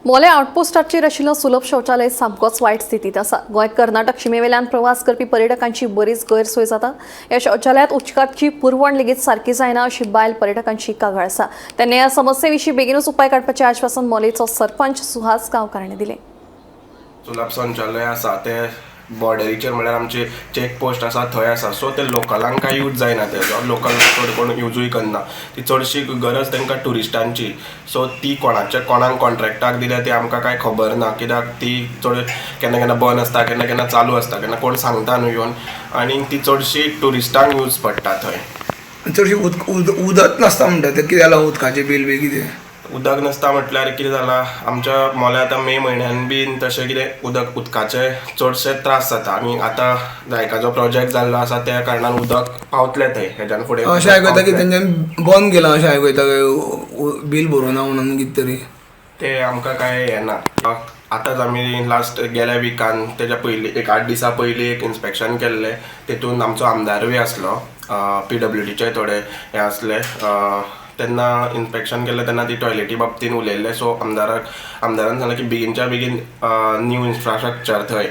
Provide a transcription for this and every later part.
मोलें आउटपोस्टाचेर आशिल्लो सुलभ शौचालय सामकोच वायट स्थितींत आसा. गोंय कर्नाटक शिमेवेल्यान प्रवास करपी पर्यटकांची बरीच गैरसोय जाता. ह्या शौचालयांत उदकाची पुरवण लेगीत सारकी जायना अशी बायल पर्यटकांची कागाळ आसा. तेन्ना ह्या समस्ये विशीं बेगीनूच उपाय काडपाचें आश्वासन मोलेचो सरपंच सुहास गांवकार हांणी दिलें. सुलभ शौचालय आसा ते बॉर्डरीचेर, म्हळ्यार आमचे चेक पोस्ट आसा थंय आसा. सो ते लोकलांक कांय यूज जायना, ते लोकल चड कोण युजूय करना. ती चडशी गरज तांकां ट्युरिस्टांची. सो ती कोणाच्या कोणाक कॉन्ट्रॅक्टाक दिल्या ती आमकां कांय खबर ना, कित्याक ती चड केन्ना केन्ना बंद आसता, केन्ना केन्ना चालू आसता, केन्ना कोण सांगता न्हू येवन. आनी ती चडशी ट्युरिस्टांक यूज पडटा थंय. चडशी उदक नासता म्हणटा ते कितें जालां? उदकाचें बील बी कितें? उदक नासता म्हटल्यार कितें जालां, आमच्या मोल्या आतां मे म्हयन्यान बीन तशें कितें उदकाचे चडशे त्रास जाता. आनी आतां जायकाचो प्रोजेक्ट जाल्लो आसा, त्या कारणान उदक पावतलें थंय हेज्यान फुडें. अशें आयकता की तेंच्यांनी बंद केलां, अशें आयकता, बील भरूना म्हणून कितें तरी. ते आमकां कांय येना. आतांच आमी लास्ट गेल्या विकान, तेज्या पयलीं एक 8 दिसां पयलीं एक इन्स्पेक्शन केल्लें. तेतून आमचो आमदारूय आसलो, पीडब्ल्यूडीचे थोडे हे आसले. तेन्ना इन्स्पेक्शन केल्लें तेन्ना ती टॉयलेटी बाबतीन उलयल्ले. सो आमदारान सांगलें की बेगीनच्या बेगीन न्यू इन्फ्रास्ट्रक्चर थंय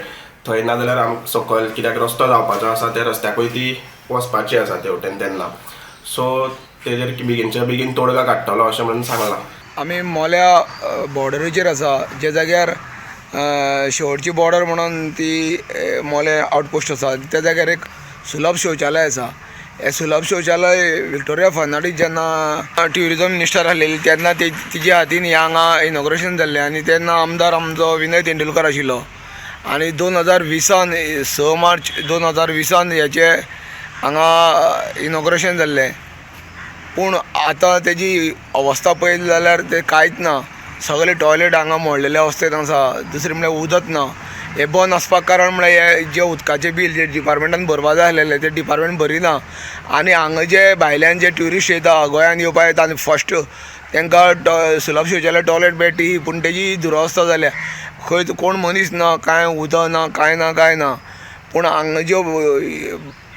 थंय ना जाल्यार आम सकयल, कित्याक रस्तो जावपाचो आसा, त्या रस्त्याकूय ती वचपाची आसा तेवटेन तेन्ना. सो तेजेर बेगीनच्या बेगीन तोडगा काडटलो अशें म्हणून सांगलां. आमी मोल्या बॉर्डरीचेर आसा, ज्या जाग्यार शेवटची बॉर्डर म्हणून ती मोलें आउटपोस्ट आसा. त्या जाग्यार एक सुलभ शौचालय आसा. हें सुलभ शौचालय विक्टोरिया फर्नांडीस जेन्ना ट्युरिजम मिनिस्टर आसलेली तेन्ना ते तिच्या हातीन हें हांगा इनॉग्रेशन जाल्लें आनी तेन्ना आमदार आमचो विनय तेंडुलकर आशिल्लो. आनी 2020आन, 6 मार्च 2020आन हेचें हांगा इनॉग्रेशन जाल्लें. पूण आतां तेजी अवस्था पळयली जाल्यार तें कांयच ना. सगळे टॉयलेट हांगा मोडलेले अवस्थेंत आसा. दुसरें म्हळ्यार उदक ना. हें बंद आसपाक कारण म्हळ्यार हें जें उदकाचें बील जें डिपार्टमेंटान भरपा जाय आसलेलें तें डिपार्टमेंट भरिना. आनी हांगा जे भायल्यान जे ट्युरिस्ट येता, गोंयान येवपा येता आनी फस्ट तांकां सुलभ शौचालय टॉयलेट मेळटी, पूण तेजी दुरवस्था जाल्या. खंय कोण मनीस ना, कांय उदक ना, कांय ना, कांय ना. पूण हांगा ज्यो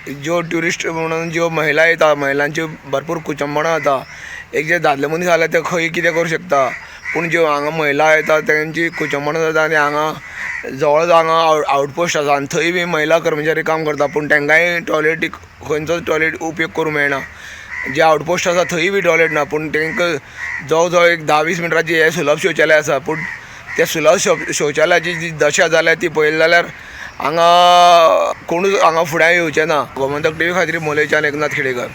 ज्यो ट्युरिस्ट म्हणून ज्यो महिला येता, महिलांची भरपूर कुचंबणां जाता. एक जे दादले मनीस जाल्यार ते खंय कितें करूं शकता, पूण ज्यो हांगा महिला येता तेंची कुचंबणां जाता. आनी हांगा जवळच हांगा आउटपोस्ट आसा आनी थंय बी महिला कर्मचारी काम करता, पूण तांकांय टॉयलेटीक खंयचोच टॉयलेट उपयोग करूंक मेळना. जे आउटपोस्ट आसा थंय बी टॉयलेट ना, पूण तांकां जवळ जवळ एक 10-20 मिटराची हें सुलभ शौचालय आसा. पूण त्या सुलभ शौचालयाची जी दशा जाल्या ती पळयली जाल्यार हांगा कोणूच हांगा फुड्यान येवचे ना. गोमंतक टीव्ही खातीर मोलेच्यान एकनाथ खेडेकर.